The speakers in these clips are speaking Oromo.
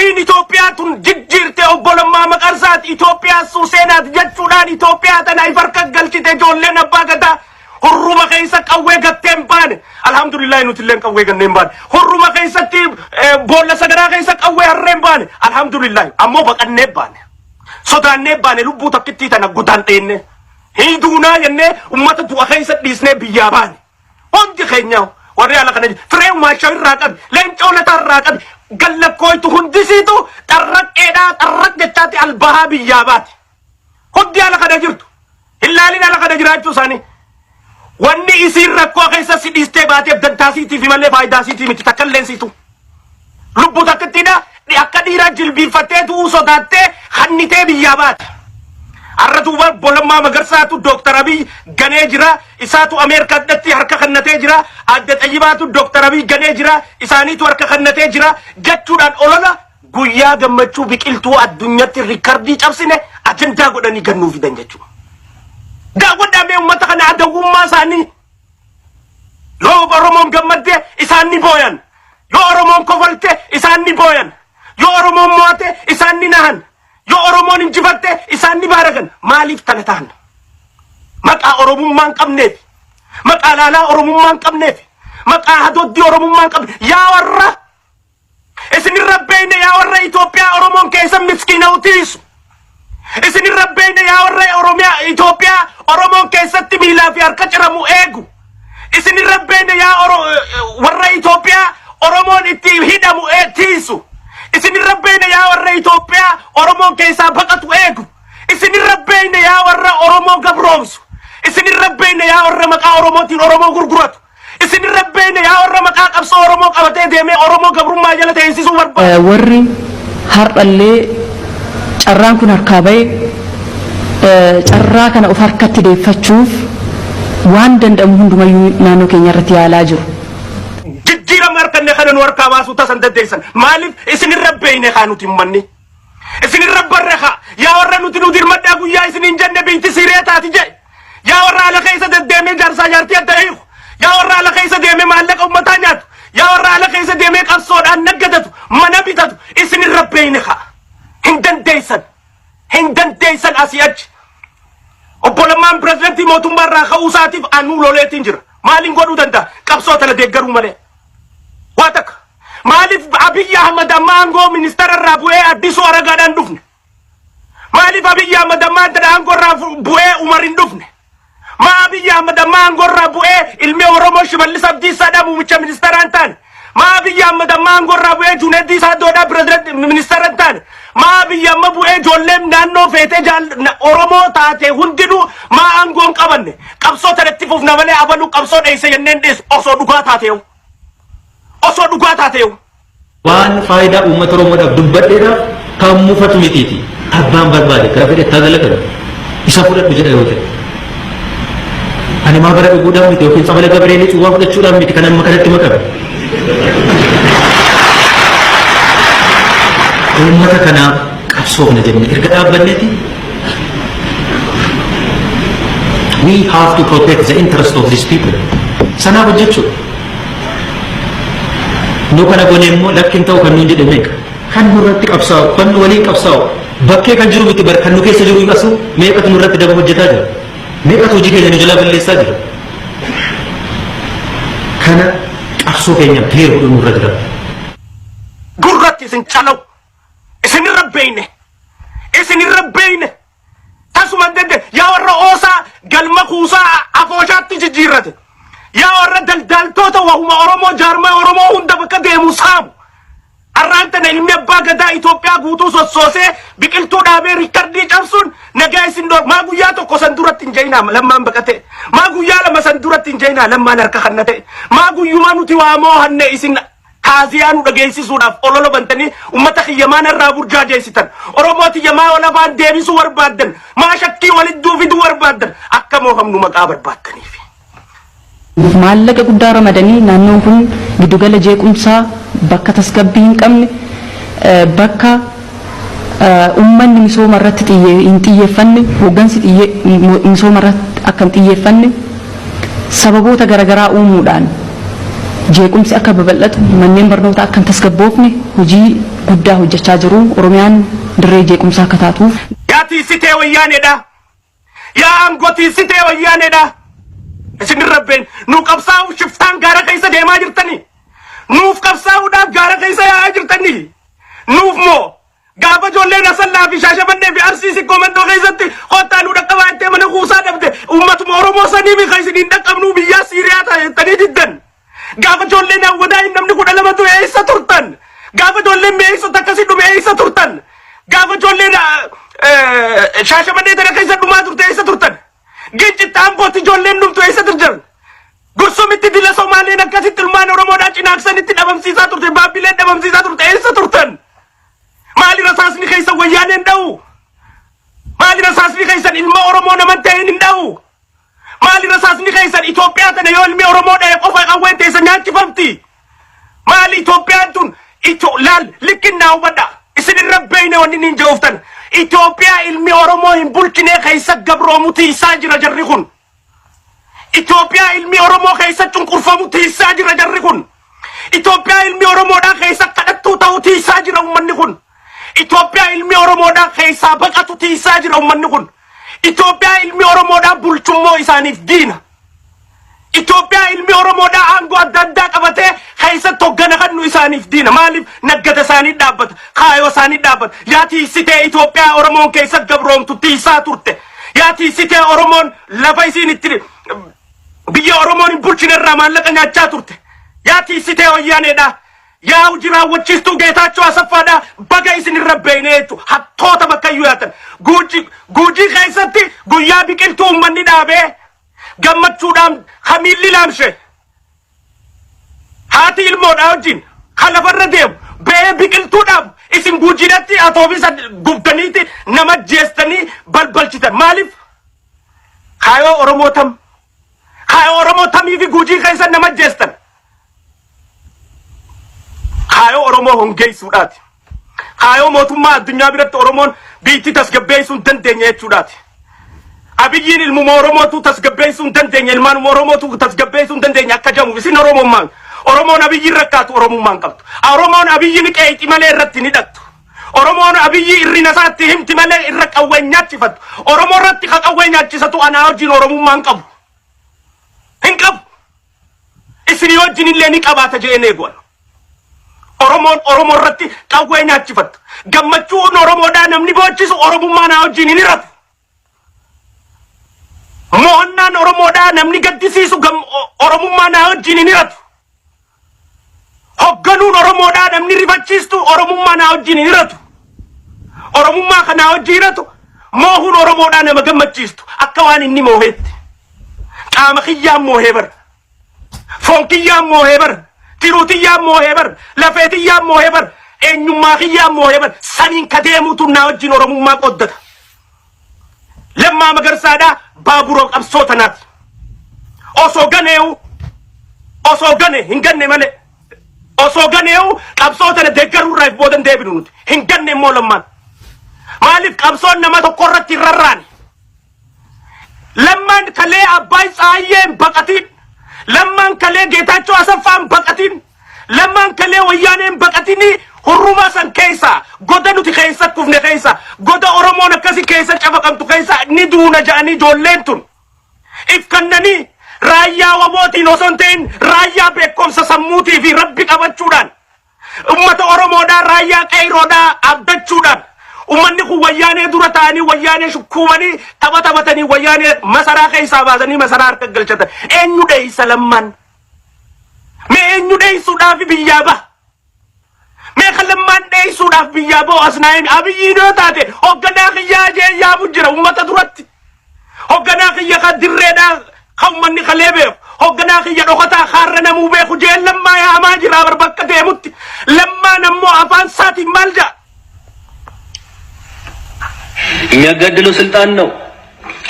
Isiin Itoophiyaa tun jijjiirte obbo Lammaa Magarsaati, Itoophiyaa suuseenaati jechuudhaan Itoophiyaa tana if harka galchite. Ijoolleen abbaa gadaa hurruma keessa qawwee gattee hin baane. Alhamdulillah, nuti illee qawwee gannee hin baane. Hurruma keessatti boolla sagaraa keessa qawwee harree hin baane. Alhamdulillah, ammoo baqannee baane. Sodaannee baane. Lubbuu takkittii tana godaan dheenne. Hin duunaa jennee ummata du'a keessa dhiisnee biyyaa baane. Hundi keenya warri haala kana firee maashaa irraa qabi, leencoo lataa irraa qabi, gallakkooytu hundisiitu xarraqqeedhaa xarraq jechaatti albahaa biyyaa baate. Hundi haala kana jirtu. Hin laalin haala kana jiraachuu isaanii. Wanni isiin rakkoo keessa si dhiistee baateef dantaa siitiif malee faayidaa siitii miti takka illee siitu. Lubbuu takkittiidha akka dhiiraa jilbiinfattee du'uu sodaattee hannitee biyyaa baate. Har'a duuba obbo Lammaa Magarsaatu Dooktar Abiy ganee jira. Isaatu Ameerikaatti harka kennatee jira. Adde Xayyibaatu Dooktar Abiy ganee jira. Isaaniitu harka kennatee jira. Jechuudhaan olola guyyaa gammachuu biqiltuu addunyatti riikardii cabsine ajandaa godhanii gannuu fidan jechuudha. Daawwadhaa mee uummata kana adawwummaa isaanii. Yoo Oromoon gammadde isaan ni booyan. Yoo Oromoon kofalte isaan ni booyan. Yoo Oromoon mo'ate isaan ni nahan. Yoo Oromoon injifatte isaan ni baaragan. Maaliif tana ta'an? Maqaa Oromummaa hin qabneef. Maqaa laalaa Oromummaa hin qabneef. Maqaa hadoddii Oromummaa hin qabne. Yaa warra isinirra beeyne, yaa warra Itoophiyaa Oromoon keessa miskiina utiisu. Isinirra beeyne, yaa warra Oromiyaa Itoophiyaa Oromoon keessatti miilaa fi harka ciramu eegu. Isinirra beeyne, yaa warra Itoophiyaa Oromoon itti hidhamu tiisu. Isinirra beeyne, yaa warra Itoophiyaa Oromoon keessaa baqatu eegu. Isinirra beeyne, yaa warra Oromoo gabroomsu. Isinirra beeyne, yaa warra maqaa Oromootiin Oromoo gurguratu. Isinirra beeyne, yaa warra maqaa qabsoo Oromoo qabatee deemee Oromoo gabrummaa jala teessisuu barbaadu. Warri har'allee carraan kun harkaa bahe carraa kana of harkatti deeffachuuf waan danda'amu hundumayyuu naannoo keenya irratti yaalaa jiru. Jijjiirama harkanne kana nu harkaa baasuu tasan dandeessan. Maaliif? Isinirra beeyne kaa nuti ummanni. Isinirra barre kaa. Yaa warra nuti nu dirmadhaa guyyaa isin hin jenne biitti siree taati jedhe. Yaa warra ala keessa deddeemee jaarsaa jaartii adda hiiku. Yaa warra ala keessa deemee maallaqa uummataa nyaatu. Yaa warra ala keessa deemee qabsoodhaan naggadatu, mana bitatu, isinirra beeyne kaa. Hin dandeessan. Hin dandeessan asii achi. Obbo Lammaan pirezidantii mootummaa irraa ka'uu isaatiif anuu loleetiin jira. Maaliin godhuu danda'a? Qabsoo tana deeggaruu malee. Waa takka. Maaliif Abiyyi Ahmad amma aangoo ministeera irraa bu'ee Addisuu Aragaadhaan dhufne? Maaliif Abiyyi Ahmad amma aangoo irraa bu'ee Umar hin dhufne? Maa Abiyyi Ahmad amma aangoo irraa bu'ee ilmi Oromoo Shimallis Abdiisaadhaa muummicha ministeeraa hin taane? Maa Abiyyi Ahmad amma aangoo irraa bu'ee Junaydii Saaddoodhaa pirezidantii ministeera hin taane? Maa Abiyyi amma bu'ee ijoolleen naannoo feetee Oromoo taate hundinuu maa aangoo hin qabanne? Qabsoo tanatti fufna malee abaluu qabsoo dheesse jenneen dhiisu osoo dhugaa taateewu. Osoo dhugaa taateewu. Waan faayidaa uummata Oromoodhaaf dubbadheedhaaf kan mufatu mitiiti. Abbaan barbaade gara fedhe haa galatamu. Isa fudhadhu jedha yoo ta'e. Ani maa bara dhuguudhaan miti yookiin tsabala Gabireelii cuwwaa fudhachuudhaan miti kan amma kanatti makame. Uummata kanaaf qabsoofna jenne erga dhaabbanneeti, we have to protect the interest of these people. Sanaaf hojjechuudha. Nu kana goone immoo lakkin ta'u kan nuun jedhe meeqa? Kan nurratti qabsaa'u, kan nu waliin qabsaa'u, bakkee kan jiru miti bar, kan nu keessa jiru asu meeqatu nurratti daba hojjetaa jira? Meeqatu hojii keenya nu jalaa balleessaa jira? Kana qabsoo keenya clear godhuu nurra jira. Gurratti isin calaw. Isinirra beeyne. Isinirra beeyne. Tasuma hin dandeenye. Yaa warra oosaa galma kuusaa afooshaatti jijjiirrate. Yaa warra daldaltoota wahuma Oromoo jaarmaa Oromoo hunda bakka deemu saamu. Har'aan tana ilmi abbaa gadaa Itoophiyaa guutuu sossoosee biqiltuu dhaabee riikardii cabsuun nagaa isin dhoor. Maa guyyaa tokko san duratti hin jeenaa Lammaan baqate? Maa guyyaa lama san duratti hin jeenaa Lammaan harka kanna ta'e? Maa guyyumaa nuti waamoo hanne isin taaziyaa nu dhageessisuudhaaf olola bantanii uummata kiyyamaan irraa burjaajeessitan? Oromoo tiyyamaa ol afaan deebisuu barbaaddan? Maa shakkii walidduu fiduu barbaaddan? Akka moohamnu maqaa barbaaddaniif. Maallaqa guddaa ramadanii naannoon kun giddugala jeequmsaa, bakka tasgabbii hin qabne, bakka uummanni misooma irratti hin xiyyeeffanne, hooggansi misooma irratti akka hin xiyyeeffanne sababoota garaagaraa uumuudhaan Jeequmsi akka babal'atu, manneen barnootaa akka hin tasgabboofne hojii guddaa hojjechaa jiru. Oromiyaan dirree jeequmsaa akka taatuuf. Yaa tiissitee Wayyaaneedha. Yaa aangoo tiissitee Wayyaaneedha. Isin irra been nu qabsaa'uuf shiftaan gaara keessa deemaa jirtanii. Nuuf qabsaa'uudhaaf gaara keessa yaa'aa jirtanii. Nuuf moo gaafa ijoolleen Asallaa fi Shaashamannee fi Arsii Sikkoo Mandoo keessatti kottaa nu dhaqqabaa jettee mana kuusaa dhabde, uummatuma Oromoo sanii fi kan isin hin dhaqqabnuu biyyaa Siiriyaa ta'a jettanii diddan. Gaafa ijoolleen Awwadaa namni 12 ture eessa turtan? Gaafa ijoolleen Mi'eessoo akkasii dhume eessa turtan? Gaafa ijoolleen Shaashamannee tana keessa dhumaa turte eessa turtan? Gincitti, Ambootti ijoolleen dhumtu eessa turtan? Gursumitti dila Somaaleen akkasitti ilmaan Oromoodhaa Cinaaksanitti dhabamsiisaa turte, Baabbileen dhabamsiisaa turte eessa turtan? Maali rasaasni keessa Wayyaaneen dha'u? Maali rasaasni keessan ilma Oromoo naman ta'een hin dha'u? Maali rasaasni keessan Itoophiyaa tana yoo ilmi Oromoo dha'e qofa qawween teessa nyaachifamti? Maali Itoophiyaan tun ito laal likkinnaa hubadha. Isin irra beeyne wanni niin je'uuftan. Itoophiyaa ilmi Oromoo hin bulchinee keessa gabroomu tiisaa jira jarri kun. Itoophiyaa ilmi Oromoo keessa cunqurfamu tiisaa jira jarri kun. Itoophiyaa ilmi Oromoodhaa keessa kadhattuu ta'u tiisaa jira uummanni kun. Itoophiyaa ilmi Oromoodhaa keessaa baqatu tiisaa jira uummanni kun. Itoophiyaa ilmi Oromoodhaa bulchummoo isaaniif diina. Itoophiyaa ilmi Oromoodhaa aangoo adda addaa qabatee keessatti hoggana kannu isaaniif diina. Maaliif? Naggada isaanii dhaabbata? Kaayoo isaanii dhaabbata. Yaa tiisitee Itoophiyaa Oromoon keessa gabroomtu tiisaa turte. Yaa tiisitee Oromoon lafa isiin itti biyya Oromoon hin bulchine irraa maallaqa nyaachaa turte. Yaa tiisitee Wayyaaneedha. Yaa hojii raawwachiistuu Geetaachoo Asaffaadha. Baga isin irra beekne jechuudha. Hattoota bakka iyyuu yaatan. Guujii keessatti guyyaa biqiltuu uummanni dhaabee gammachuudhaan hamiilli laamshe. Haati ilmoodhaa wajjin kan lafarra deemu ba'ee biqiltuu dhaabu, isin Guujiidhatti atoobisa gubdaniiti nama jeestanii balbalchitan. Maaliif? Kaayoo Oromoo tam? Kaayoo Oromoo tamii fi Guujii keessa nama jeestan? Kaayoo Oromoo hongeessuudhaati. Kaayoo mootummaa addunyaa biratti Oromoon biitti tasgabbeessuu hin dandeenye jechuudhaati. Abiyyiin ilmuma Oromootu tasgabbeessuu hin dandeenye, ilmaanuma Oromootu tasgabbeessuu hin dandeenye akka jedhamu isin Oromummaan. Oromoon Abiyyiin rakkaatu Oromummaan qabdu. Oromoon Abiyyi ni qeexi malee irratti ni dhattu. Oromoon Abiyyi irrina isaatti himti malee irra qawwee nyaachifattu. Oromoo irratti ka qawwee nyaachisatu anaa wajjin Oromummaan qabu. Hin qabu. Isinii wajjin illee ni qabaata jedheen eeguan. Oromoon Oromoo irratti qawwee nyaachifattu. Gammachuun Oromoodhaa namni boochisu Oromummaa naa wajjin hin hiratu. Mo'annaan Oromoodhaa namni gaddisiisu Oromummaa naa wajjin hin hiratu. Hogganuun Oromoodhaa namni rifachiistu Oromummaa naa wajjin hin hiratu. Oromummaa kanaa wajjin hiratu moohuun Oromoodhaa nama gammachiistu akka waan inni mooheetti. Qaama kiyyaan moohee bara. Foon kiyyaan moohee bara. Tiruu tiyyaan moohee bara. Lafee tiyyaan moohee bara. Eenyummaa kiyyaan moohee bara. Saniin ka deemuutu naa wajjin Oromummaa qooddata. Lammaa Magarsaadhaa baabura qabsoo tanaati. Osoo ganeewu, osoo gane, hin ganne malee, osoo ganeewu qabsoo tana deeggaruu irraa if boodan deebinu nuti. Hin ganne immoo Lammaan. Maaliif? Qabsoon nama tokko irratti hin rarraane. Lammaan kalee Abbaay Tsaayyee hin baqatiin. Lammaan kalee Geetaachoo Asaffaa hin baqatiin. Lammaan kalee Wayyaanee hin baqatinii hurrumaa san keessa, goda nuti keessa kufne keessa, goda Oromoon akkasi keessa cafaqamtu keessa ni duuna ja'anii ijoolleen tun if kannanii raayyaa wabootiin osoo hin ta'in raayyaa beekumsa sammuutii fi rabbi qabachuudhaan, ummata Oromoodhaa raayyaa qeeyroodhaa abdachuudhaan, ummanni kun Wayyaanee dura ta'anii Wayyaanee shukkuumanii tapha taphatanii Wayyaanee masaraa keessaa baasanii masaraa harka galchatan. Eenyu dheeysa Lammaan? Mee eenyu dheessuudhaaf biyyaa baha? Mee kan Lammaan dheessuudhaaf biyyaa bahu as naa himi. Abiyyiin yoo taate hoogganaa kiyyaa jee yaamu jira ummata duratti. Hoogganaa kiyya kan dirreedhaa kan ummanni kalee beeku. Hoogganaa kiyya dhokataa kaarra namuu beeku jee Lammaa yaamaa jira bar bakka deemutti. Lammaan ammoo afaan isaatiin maal ja'a? የሚያጋድለው ስልጣን ነው።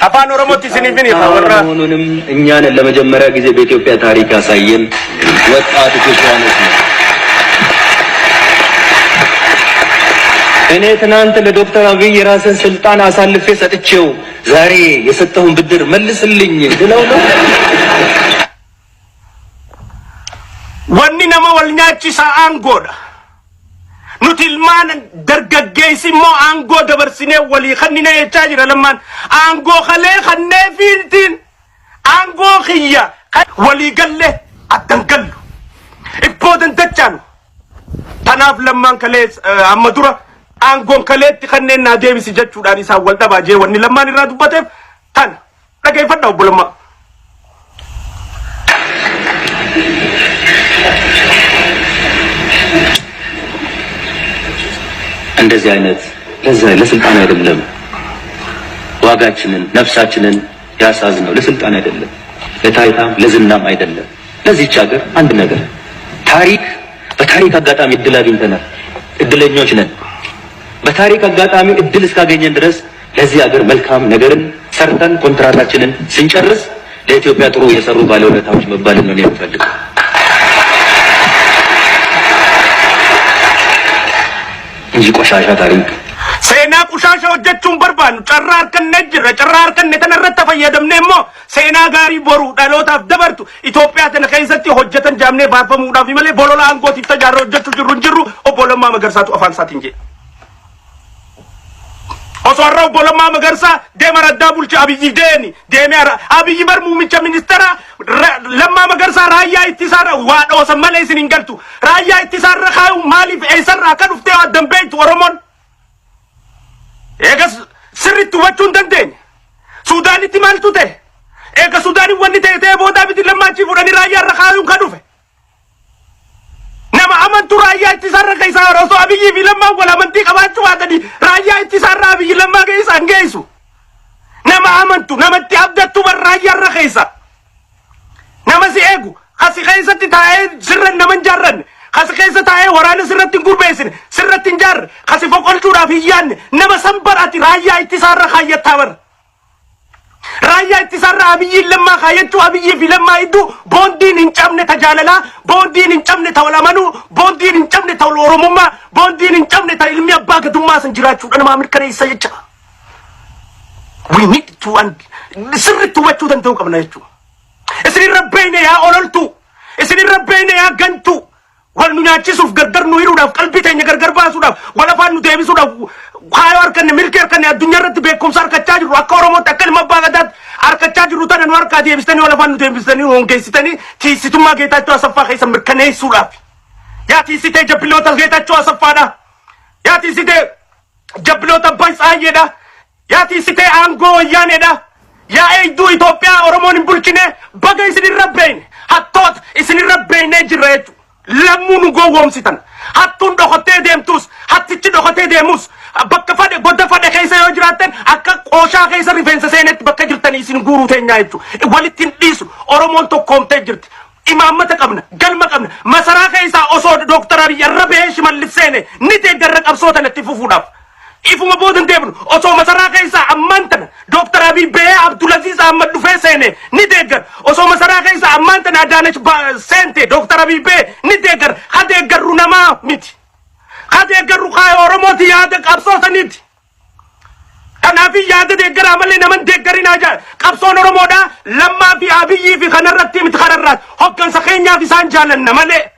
Afaan Oromootti isiniif hin hiika warra መሆኑንም እኛን ለመጀመሪያ ጊዜ በኢትዮጵያ ታሪክ ያሳየን ወጣት ኢትዮጵያኖች ነው። እኔ ትናንት ለዶክተር አብይ የራስን ስልጣን አሳልፌ ሰጥቼው ዛሬ የሰጠውን ብድር መልስልኝ ብለው ነው። wal nyaachisaa aangoodha. Nuti ilmaan dargaggeessi immoo aangoo dabarsinee walii kannina jechaa jira Lammaan. Aangoo kalee kannee fiiltiin aangoo kiyya walii galle addan gallu. Ibboo dandachaanu. Tanaaf Lammaan kalee amma dura aangoon kaleetti kanneen naa deebisi jechuudhaan isaan wal dhabaa jee wanni Lammaan irraa dubbateef tana. Dhageeffadha obbo Lammaa. እንደዚህ አይነት ለዛ ለስልጣን አይደለም ዋጋችንን ነፍሳችንን ያሳዝነው ለስልጣን አይደለም፣ ለታይታም ለዝናም አይደለም። ለዚህች ሀገር አንድ ነገር ታሪክ በታሪክ አጋጣሚ እድል አግኝተናል። እድለኞች ነን። በታሪክ አጋጣሚ እድል እስካገኘን ድረስ ለዚህ ሀገር መልካም ነገርን ሰርተን ኮንትራታችንን ስንጨርስ ለኢትዮጵያ ጥሩ የሰሩ ባለውለታዎች መባልን ነው የምፈልገው እንጂ ቆሻሻ ታሪክ Seenaa qushaasha hojjechuun barbaannu carraa harkanne jirra. Carraa harkanne tana irratti fayyadamne immoo seenaa gaarii boru dhalootaaf dabartu Itoophiyaa tana keessatti hojjetan jaamnee faarfamuudhaaf malee bolola aangootiif tajaajila hojjechuu jirru hin jirru obbo Lammaa Magarsaatu afaan isaatiin jedhe. Osoo har'a obbo Lammaa Magarsaa deema raddaa bulcha Abiyyi deeni deemee Abiyyi bar muummicha ministeera Lammaa Magarsaa raayyaa ittisaarra waa dhoosan malee isin hin galtu. Raayyaa ittisaarra kaa'u maaliif eessarraa akka dhuftee addan beektu Oromoon. Eegas sirriitti hubachuu hin dandeenye. Suudaanitti maaltu ta'e? Eega Suudaaniin wanni ta'e ta'e boodaa miti Lammaa achii fuudhanii raayyaa irra kaayuun kan dhufe. Nama amantu raayyaa ittisaarra keessaa osoo Abiyyii fi Lammaan wal amantii qabaachuu baatanii raayyaa ittisaarra Abiyyi Lammaa keessa hin geessu. Nama amantu namatti abdattu bar raayyaa irra keessa. Nama si eegu kasi keessatti taa'ee sirra nama hin jaarranne kasi keessa taa'ee waraana sirratti hin gurmeessine sirratti hin jaarre kasi foqolchuudhaaf hin yaadne nama san barati raayyaa ittisaarra kaayyattaa bara. Raayyaa ittisaarra Abiyyiin Lammaa kaayyachuu Abiyyii fi Lammaa hedduu boondiin hin cabne ta jaalalaa, boondiin hin cabne ta wal amanuu, boondiin hin cabne ta wal oromummaa, boondiin hin cabne ta ilmi abbaa gadummaa san jiraachuudha namaa mirkaneessa jecha. We need to sirriitti hubachuu danda'uu qabna jechuudha. Isinirra beeyne yaa ololtuu, isinirra beeyne yaa gantuu. Wal nu nyaachisuuf gargar nu hiruudhaaf qalbii teenya gargar baasuudhaaf wal afaan nu deebisuudhaaf kaayoo harkanne milkii harkanne addunyaa irratti beekumsa harkachaa jirru akka Oromootti akka ilma abbaa gadaatti harkachaa jirru tana nu harkaa deebistanii wal afaan nu deebistanii nu hongeessitanii tiisitummaa Geetaachoo Asaffaa keessa mirkaneessuudhaaf. Yaa tiisitee jabbiloota Geetaachoo Asaffaadha. Yaa tiisitee jabbiloota Abbaa Tsaayyeedha. Yaa tiisitee aangoo wayyaaneedha. Yaa eegduu Itoophiyaa Oromoon hin bulchine baga isinirra beeyne hattoota isinirra beeynee jirra jechuudha. Lammuu nu gowwoomsitan. Hattuun dhokottee deemtus hattichi dhokotee deemus bakka fadhe godda fadhe keessa yoo jiraattan akka qooshaa keessa rifeensa seenetti bakka jirtanii isin guuruu teenyaa jechuudha. Walitti hin dhiisu Oromoon tokkoomtee jirti. Imaammata qabna, galma qabna. Masaraa keessaa osoo Dooktar Abiy arra bahee Shimallis seene ni deeggarra qabsoo tanatti fufuudhaaf. Ifuma booda hin deebinu. Osoo masaraa keessaa ammaan tana Dooktar Abiy bahee Abdulaziz Ahmad dhufee seene ni deeggar. Osoo masaraa keessaa ammaan tana Adaanach seente Dooktar Abiy bahee ni deeggar. Ha deeggarru namaa miti. Ha deeggarru kaaya Oromooti yaada qabsoo saniiti. Kanaaf yaada deeggaraa malee nama hin deeggarinaa jaa. Qabsoon Oromoodhaa Lammaa fi Abiyyii fi kanarratti miti kanarraati. Hoggansa keenyaaf isaan jaalanna malee.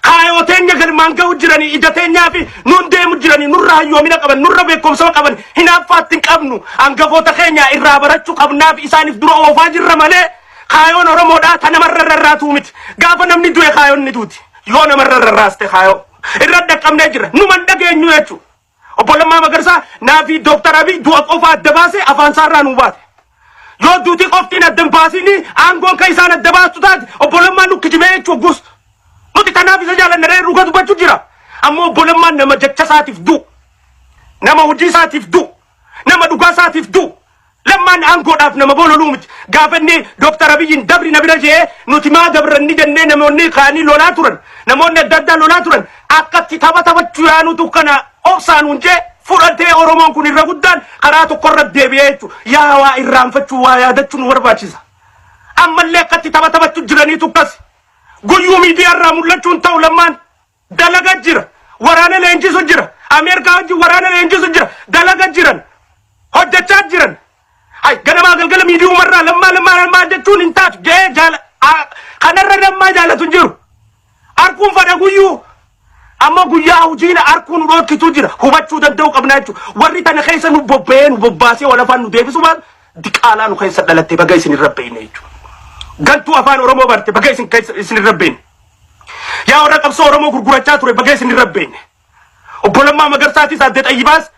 Kaayoo teenya galmaan ga'u jiranii ija teenyaa fi nun deemu jiranii nurra hayyoomina qaban nurra beekumsa qaban hinaaffaatti hin qabnu hangafoota keenya irraa barachuu qabnaaf isaaniif dura oofaa jirra malee kaayoon Oromoodhaa ta namarra rarraatuu miti. Gaafa namni du'e kaayoon ni duuti. Yoo namarra rarraaste kaayoo irra dhaqqabnee jirra numan dhageenyu jechuudha. Obbo Lammaa Magarsaa naa fi Dooktar Abiy du'a qofa adda baasee afaan isaarraa nuu baate. Yoo duuti qoftiin adda hin baasini aangoon kan isaan adda baastu taate obbo Lammaan nu kijibee jechuun gus. Nuti kanaaf isa jaalanna ree dhuga dubbachuu jira. Ammoo obbo Lammaan nama jecha isaatiif du'u. Nama hojii isaatiif du'u. Nama dhugaa isaatiif du'u. Lammaan aangoodhaaf nama bololuu miti. Gaafa inni Dooktar Abiyyiin dabri na bira jee nuti maa dabranni jennee namoonni kaanii lolaa turan. Namoonni adda addaa lolaa turan. Akkatti tapha taphachuu yaanutu kana obsaan hunjee fudhatee Oromoon kun irra guddaan karaa tokkorra deebi'ee jechuudha. Yaa waa irraanfachuu waa yaadachuu nu barbaachisa. Ammallee akkatti tapha taphachuu jiraniitu akkas. Guyyuu miidiyaa irraa mul'achuun ta'u Lammaan dalaga jira. Waraana leenjisu jira. Ameerikaa wajjin waraana leenjisu jira. Dalaga jiran. Hojjechaa jiran. Hay ganamaa galgala miidiyumarraa Lammaa Lammaa Lammaa jechuun hin taatu. Jee jaala kanarra Lammaa jaalatu hin jiru. Arkuun fadha guyyuu. Amma guyyaa hojiin arkuu nu dhorkitu jira. Hubachuu danda'u qabna jechuudha. Warri tana keessa nu bobba'ee nu bobbaasee wal afaan nu deebisu maal diqaalaa nu keessa dhalatte baga isin irra beekne jechuudha. Gantuu afaan Oromoo barte baga isin keessa isin irra beekne. Yaa warra qabsoo Oromoo gurgurachaa ture baga isin irra beekne. Obbo Lammaa Magarsaatis adde Xayyibaas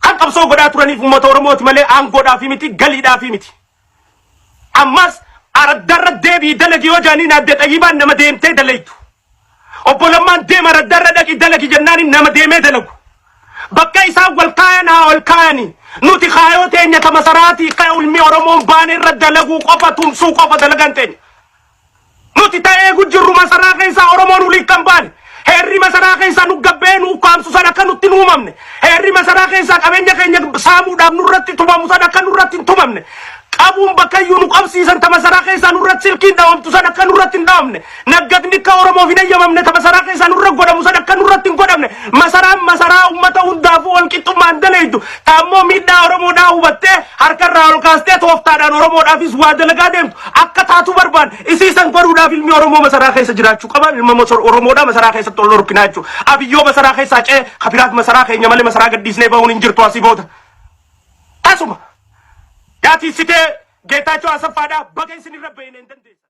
kan qabsoo godhaa turaniif uummata Oromooti malee aangoodhaafi miti galiidhaafi miti. Ammas araddarra deebii dalagi yoo jaaniin adde Xayyibaan nama deemtee dalaytu. Obbo Lammaan deema araddarra dhaqi dalagi jennaan nama deemee dalagu. Bakka isaan wal kaayan haa wal kaayanii. Nuti kaayoo teenya ta masaraatii ka ilmi Oromoon baane irra dalaguu qofa tumsuu qofa dalagan teenya. Nuti ta eegu jirru masaraa keessaa Oromoon olii kan baane. Heerri masaraa keessaa nu gabbee nu ukkaamsu san akka nutti hin uumamne. Heerri masaraa keessaa qabeenya keenya saamuudhaaf nurratti tumamu san akka nurratti hin tumamne. Qabuun bakka iyyuu nu qabsiisan ta masaraa keessaa nurratti silkiin dhawamtu san akka nurratti hin dhawamne. Naggadni akka Oromoof hin eeyyamamne ta masaraa keessaa nurra godhamu san akka nurratti hin godhamne. Masaraan masaraa uummata hundaafuu wal qixxummaan daleeydu. Ta ammoo miidhaa Oromoodhaa hubattee harkarraa ol kaastee tooftaadhaan Oromoodhaafis waa dalagaa deemtu akka taatu barbaan isii san godhuudhaaf ilmi Oromoo masaraa keessa jiraachuu qaba. Ilma Oromoodhaa masaraa keessatti ol dhorkinaa jechuudha. Abiyyoo masaraa keessaa ce'e kabiraaf masaraa keenya malee masaraa gadhiisnee bahuun hin jirtu asii booda. Tasuma. Yaa tiisitee Geetaachoo Asaffaadhaa baga isin irra beeyne hin dandeessan.